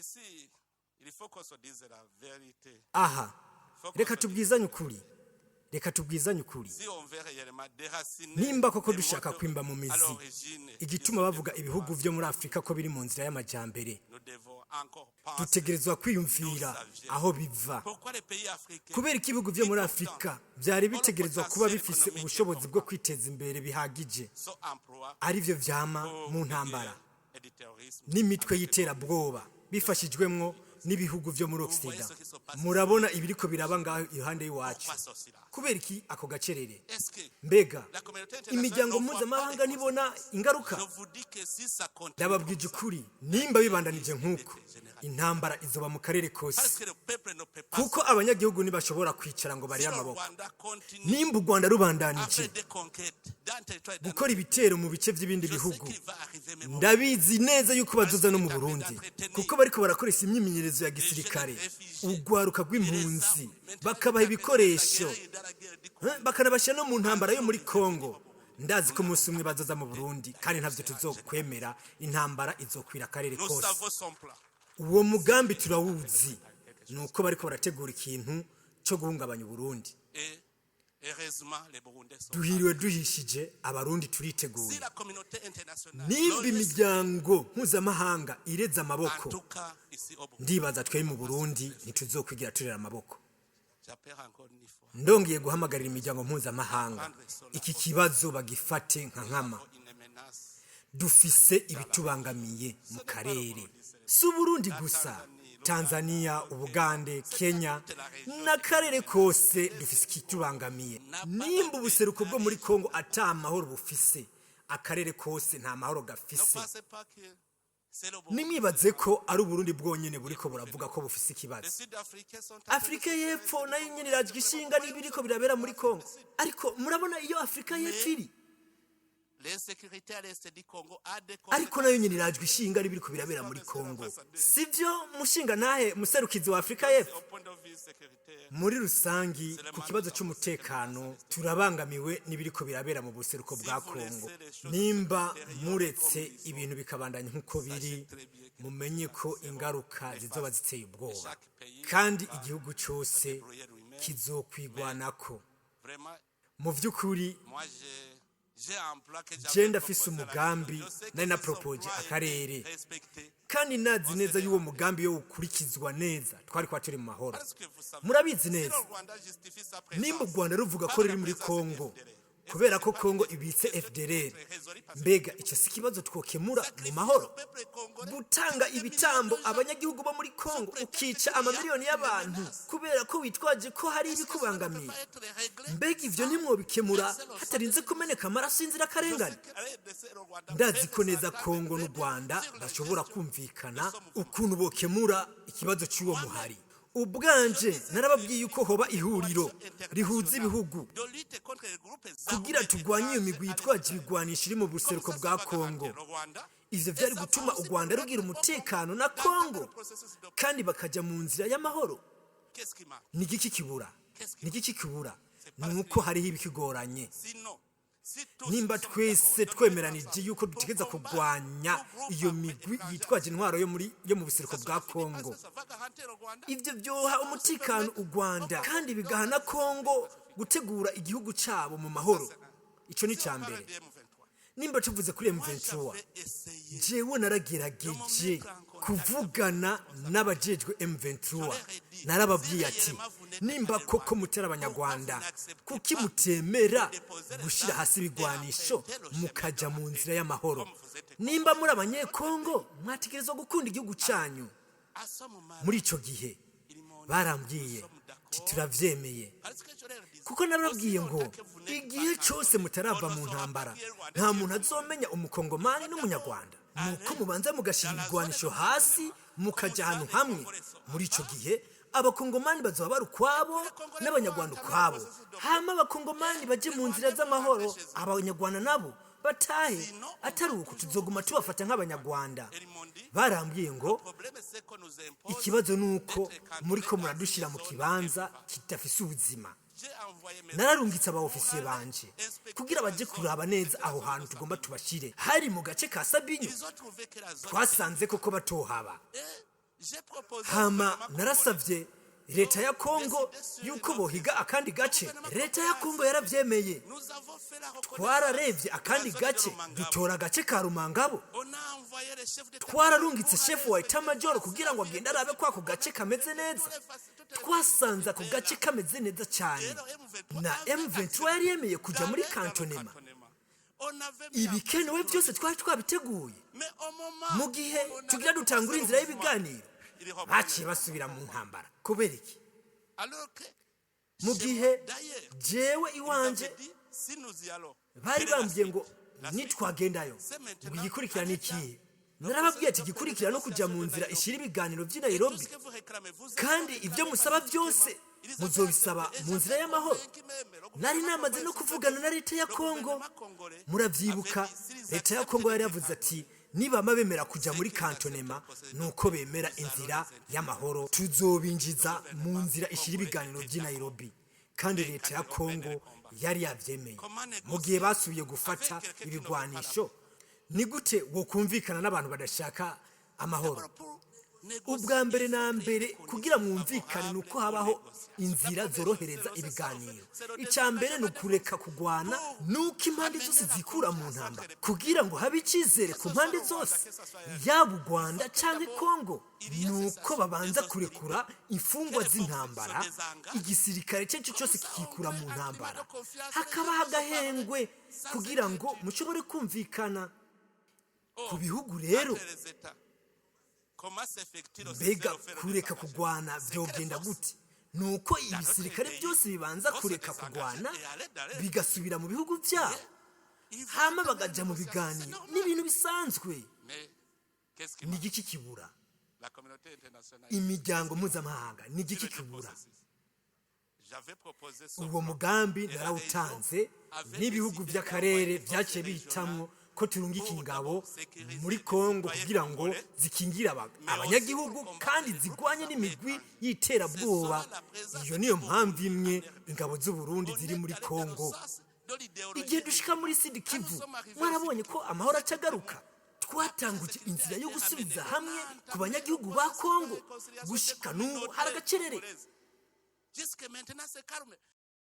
Ici, il faut qu'on se dise la vérité. Aha reka tubwizanye ukuri, reka tubwizanye ukuri. Si on veut réellement déraciner Nimba koko les dushaka mots kwimba mu à mizi l'origine igituma bavuga ibihugu vyo muri Afurika ko biri mu nzira y'amajambere, nous devons encore penser dutegerezwa kwiyumvira aho biva. pourquoi les pays africains Kubera ko ibihugu vyo muri Afurika vyari bitegerezwa kuba bifise ubushobozi bwo kwiteza imbere bihagije, sont en proie arivyo vyama mu aux ntambara guerres et du terrorisme n'imitwe y'iterabwoba bifashijwemwo n'ibihugu vyo muri Occident. Murabona ibiriko biraba ngaho iruhande y'iwacu. Pourquoi cela? Kubera iki ako gacerere? Est-ce que Mbega la communauté imiryango internationale ne voit pas mpuzamahanga les ntibona ingaruka? Je vous dis que si ça continue Ndababwije comme ça, ukuri, nimba bibandanije nk'uko, intambara izoba mu karere kose, parce que le peuple ne peut pas kuko abanyagihugu ntibashobora kwicara ngo si barire le amaboko. Rwanda continue Nimba u Rwanda à rubandanije faire des conquêtes dans le territoire d'un gukora ibitero mu bice by'ibindi je sais bihugu, qu'il va arriver même au ndabizi neza yuko bazoza no mu Burundi, kuko bariko barakoresha imyimenyerezo ya gisirikare urwaruka rw'impunzi, bakabaha ibikoresho, bakanabashyira no mu ntambara yo muri Kongo. Ndazi ko umunsi umwe bazoza mu Burundi, kandi ntabyo tuzokwemera. Intambara izokwira akarere Nous kose. savons son plan. Uwo mugambi turawuzi, ni uko bariko barategura ikintu cyo guhungabanya Uburundi. Et heureusement, les Burundais sont. Duhiriwe duhishije, Abarundi turiteguye. Si la communauté internationale Nimba le laisse, imiryango mpuzamahanga ireze en amaboko, tout cas ici au Burundi, ndibaza twe mu Burundi ntituzokwigira turera amaboko. J'appelle encore une fois Ndongeye guhamagarira imiryango mpuzamahanga, iki kibazo bagifate nka nkama. une menace. Dufise ibitubangamiye mu karere, si Uburundi gusa, Tanzania, Ubugande, Kenya n'akarere kose dufise ikitubangamiye. Nimba ubuseruko bwo muri Kongo ata amahoro bufise, akarere kose nta mahoro Ne gafise. pensez pas que c'est le Burundi. Nimwibaze ko ari Uburundi bwonyene buriko buravuga ko bufise ikibazo. Les Sud-Africains sont en train de Afurika y'Epfo nayo nyene irajwe ishinga n'ibiriko birabera muri Kongo, ariko murabona iyo Afurika y'Epfo iri. L'insécurité à l'est du Congo a des Ariko nayo nyene irajwe ishinga n'ibiriko birabera muri Kongo, sivyo, mushinga ntahe muserukizi wa Afurika y'Epfo? Au point de vue sécuritaire, Muri rusangi, ku kibazo c'umutekano, turabangamiwe n'ibiriko birabera mu buseruko bwa Kongo. Nimba muretse ibintu bikabandanya nk'uko biri, mumenye ko ingaruka zizoba ziteye ubwoba, kandi igihugu cose kizokwigwanako. Vraiment, Mu vy'ukuri, moi j'ai un plan que j'avais je ndafise proposé à la umugambi région. Je sais que nari si son napropoje plan akarere, était respecté, kandi nazi neza y'uwo mugambi yo ukurikizwa neza, twari kuba turi mu mahoro. Parce que vous savez, Murabizi si neza, le Rwanda justifie sa présence nimba u Rwanda ruvuga ko par la ruri muri présence Kongo des FDLR, kubera ko Kongo ibitse FDLR, mbega icyo si ikibazo twokemura mu mahoro? Gutanga ibitambo abanyagihugu bo muri Kongo, ukica amamiliyoni y'abantu kubera ko witwaje ko hari ibikubangamiye, mbega ivyo ntimwobikemura hatarinze kumeneka amaraso y'inzirakarengane? Ndazi ko neza Kongo n'u Rwanda bashobora kumvikana ukuntu bokemura ikibazo cy'uwo muhari. Ubwanje narababwiye uko hoba ihuriro rihuza ibihugu kugira turwanye iyo migwi yitwaje ibigwanisho iri mu buseruko bwa Kongo. Ivyo vyari gutuma u Rwanda rugira umutekano na Kongo, kandi bakajya mu nzira y'amahoro. Ni igiki kibura? Ni igiki kibura? Ni uko hariho ibikigoranye. Nimba twese twemeranije yuko dutegereza kurwanya iyo migwi yitwaje intwaro yo mu buseruko bwa Kongo, ivyo vyoha umutekano u Rwanda, kandi bigaha na Kongo gutegura igihugu cabo mu mahoro. Ico ni ca mbere. Nimba tuvuze kuri M23, jewe naragerageje kuvugana n'abajejwe M23. Narababwiye ati: "Nimba koko mutera Abanyarwanda, kuki mutemera gushyira hasi ibigwanisho mukaja mu nzira y'amahoro? Nimba muri Abanyekongo, mwategerezwa gukunda igihugu cyanyu." Muri ico gihe barambwiye ati: "Turavyemeye." Kuko narababwiye ngo igihe cyose mutarava mu ntambara, nta muntu azomenya Umukongomani n'Umunyarwanda. Nuko mubanza mugashyira ibigwanisho hasi, mukajya ahantu hamwe. Muri icyo gihe Abakongomani bazaba bari ukwabo n'Abanyarwanda ukwabo, hama Abakongomani bajye mu nzira z'amahoro, Abanyarwanda nabo batahe. Atari uko, tuzoguma tubafata nk'Abanyarwanda. Barambwiye ngo: "Ikibazo ni uko muri ko muradushyira mu kibanza kidafise ubuzima." Nararungitse aba ofisiye banje kugira bajye kuraba neza aho hantu tugomba tubashire, hari mu gace ka Sabinyo. Twasanze koko batohaba. Hama narasabye leta ya Kongo yuko bohiga akandi gace. Leta ya Kongo yaravyemeye. Twararebye akandi gace, dutora agace ka Rumangabo. Twararungitse shefu wa etamajoro kugira ngo agende arabe ko ako gace kameze neza. Twasanze ako gace kameze neza cyane, na M23 yari yemeye kujya muri cantonnement. Ibikenewe byose twari twabiteguye. Mu gihe tugira dutangura inzira y'ibiganiro, baciye basubira mu ntambara. Kubera iki? Mu gihe jewe iwanje bari bambwiye ngo nitwagendayo, ngo igikurikira ni ikihe? Narababwiye ati igikurikira no kujya mu nzira ishyira ibiganiro by'i Nairobi, kandi ibyo musaba byose muzobisaba mu nzira y'amahoro. Nari namaze no kuvugana na leta ya Kongo. Murabyibuka, leta ya Kongo yari yavuze ati nibama bemera kujya muri cantonnement, nuko bemera inzira y'amahoro, tuzobinjiza mu nzira ishyira ibiganiro by'i Nairobi. Kandi leta ya Kongo yari yabyemeye. Mu gihe basubiye gufata ibigwanisho, ni gute wokumvikana n'abantu badashaka amahoro? Ubwa mbere na mbere, kugira mwumvikane, ni uko habaho inzira zorohereza ibiganiro. Icya mbere ni ukureka kugwana, ni uko impande zose zikura mu ntambara, kugira ngo habe icyizere ku mpande zose, yaba u Rwanda cyangwa Kongo. Ni uko babanza kurekura imfungwa z'intambara, igisirikare icyo ari cyo cyose kikikura mu ntambara, hakabaho agahengwe kugira ngo mushobore kumvikana ku bihugu. Rero mbega kureka kugwana byogenda gute? Ni uko ibisirikare byose bibanza kureka kugwana, bigasubira mu bihugu byabo, hama bagajya mu biganiro. Ni ibintu bisanzwe. Ni igiki kibura? Imiryango mpuzamahanga, ni igiki kibura? Uwo mugambi narawutanze, n'ibihugu by'akarere byaciye bihitamwo ko turungika ingabo muri Kongo kugira ngo zikingire abanyagihugu kandi zigwanye n'imigwi y'iterabwoba. Iyo niyo mpamvu imwe ingabo z'u Burundi ziri muri Kongo. Igihe dushika muri Sud Kivu, mwarabonye ko amahoro acagaruka. Twatanguje inzira yo gusubiza hamwe ku banyagihugu ba Kongo. Gushika n'ubu hari agacerere. Jusque maintenant, c'est calme.